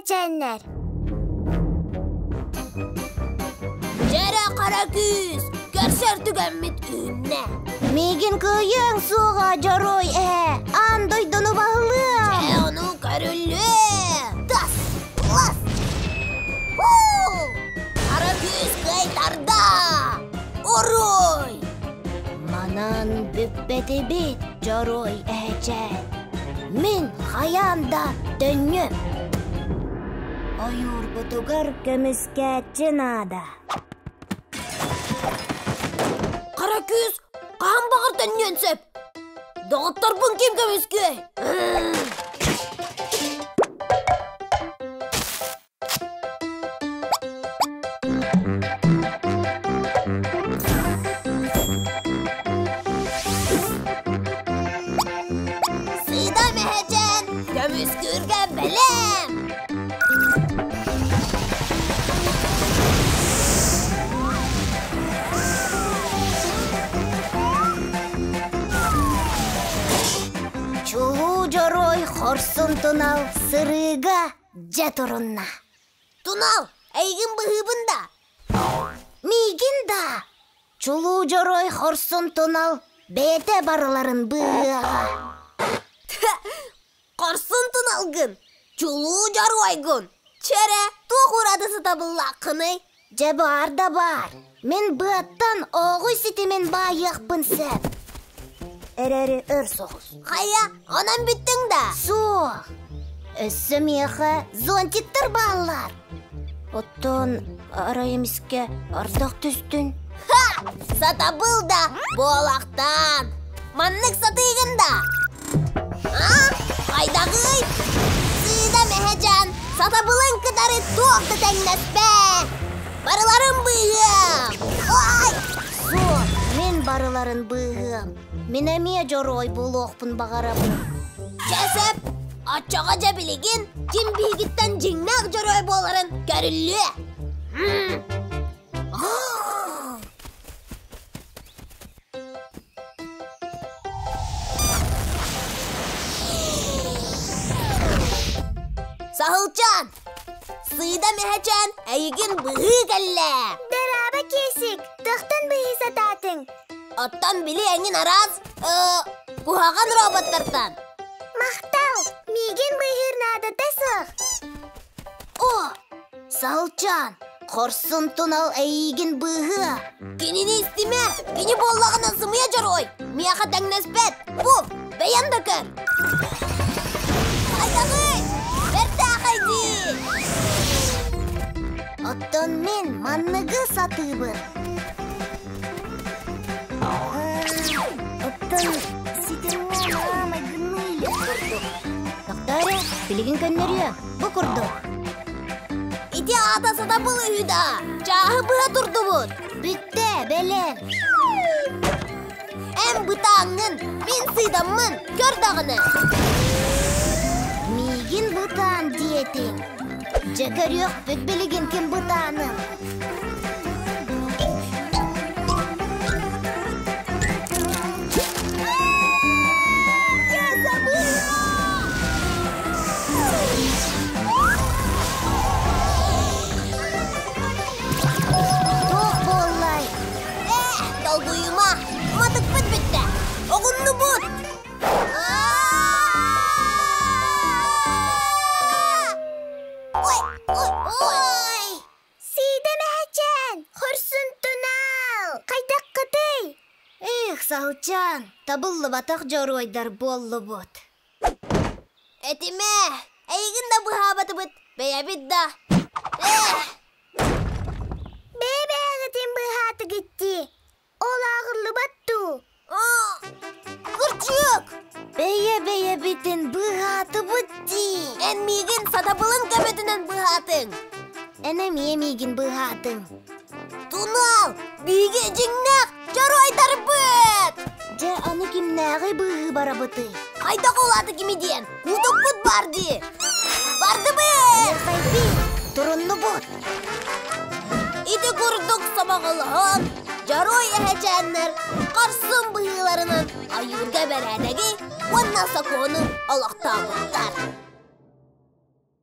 эһэчээннэр! Дьэрэ хара күүс, көрсөр түгэммит үүннэ. Миигин кыайыаҥ суоҕа, дьоруой эһэ! Аан дойдуну баһылыа! Дьэ, ону көрүллүө! Тас! Лас! Хара күүс кыайтарда! Уруй! Манан бүппэтибит, дьоруой эһэчээн. Мин хайаан да төннүөм. Ойуурбутугар көмүскээччи наада. Хара күүс хаһан баҕар төннүөн сөп. Доҕотторбун ким көмүскүөй? Сыда мэһэчэн, көмүскүүргэ бэлэм! Чулуу дьоруой хорсун тунал сырыыга дьэ турунна. Тунал, эйигин быһыыбын да? Миигин да! Чулуу дьоруой хорсун тунал бэйэтэ барыларын быыһыаҕа. Хорсун туналгын, чулуу дьоруойгун! Чэрэ, туох ураты сатабыллааххыный? Дьэ баар да баар, мин быаттан ооҕуй ситимин баайыахпын сөп. Эрэри өр соҕус. Хайа, онон бүттүҥ да? Суох. Өссө миэхэ зонтиктар бааллар. Оттон арай эмискэ ардах түстүн. Ха! Сатабыл да буолахтаан! Маннык сатыыгын да? А? Хайдаҕый? Сыыда мэһэдьээн, сатабылын кытары туох да тэҥнэспэт! Барыларын быыһыам! Ой! Суох, мин барыларын быыһыам. Мин эмиэ дьоруой буолуохпун баҕарабын. Чэ сөп, оччоҕо дьэ билигин ким биһигиттэн дьиҥнээх дьоруой буоларын көрүллүө. Саһылчаан, сыыда мэһэчээн эйигин быһыы кэллэ. Дорообо, Киэсик, тохтон быһыы сатаатыҥ? Оттон били эҥин араас куһаҕан роботтартан. Махтал, миигин быыһыыр наадата суох. О, Саһылчаан, хорсун тунал эйиигин быыһыа. Кинини истимэ, кини буоллаҕына сымыйа дьоруой. Миэхэ тэҥнэспэт. Бу, бэйэм да көр. Хайдаҕый? Бэртээхэй дии! Оттон мин манныгы сатыыбын. Оттон ситимҥэ майгынныы илик курдук. Тохтоо билигин көннөрүө, бу курдук. Ити аата сатабыл үһү да, чааһы быһа турдубут. Бүттэ, бэлэм. Эн бытааҥҥын, мин сыыдаммын, көр даҕаны. Миигин бытаан диэтиҥ. Дьэ көрүөхпүт билигин ким бытаанын. Я забыла! Туох буоллай? Э, долгуйума! Матыкпыт бүттэ! Оҕуннубут! Ой, ой, ой! Сиидэ мэһэчээн, хорсун тунал, хайдаххытый? Эх, Саһылчаан, табыллыбатах дьоруойдар буоллубут. Этимэ, эйигин да быһаабатыбыт, бэйэбит да. Эх! Бэйэ-бэйэҕитин быыһаатыгыт дии. Ол ааҕыллыбат дуу? Кырдьык! Бэйэ-бэйэбитин быыһаатыбыт дии. Эн миигин сатабылын көмөтүнэн быыһаатыҥ. Эн эмиэ миигин быыһаатыҥ. Тунал, биһиги дьиҥнээх дьоруойдарбыт! Дьэ, аны кимнээҕи быыһыы барабытый? Хайдах ол ааты кими диэн? Кутукпут бар дии! Бардыбыт! Хайби, туруннубут! Ити курдук сомоҕолоһон, дьоруой эһэчээннэр хорсун быһыыларынан ойуурга бэрээдэги уонна сокуону олохтообуттар.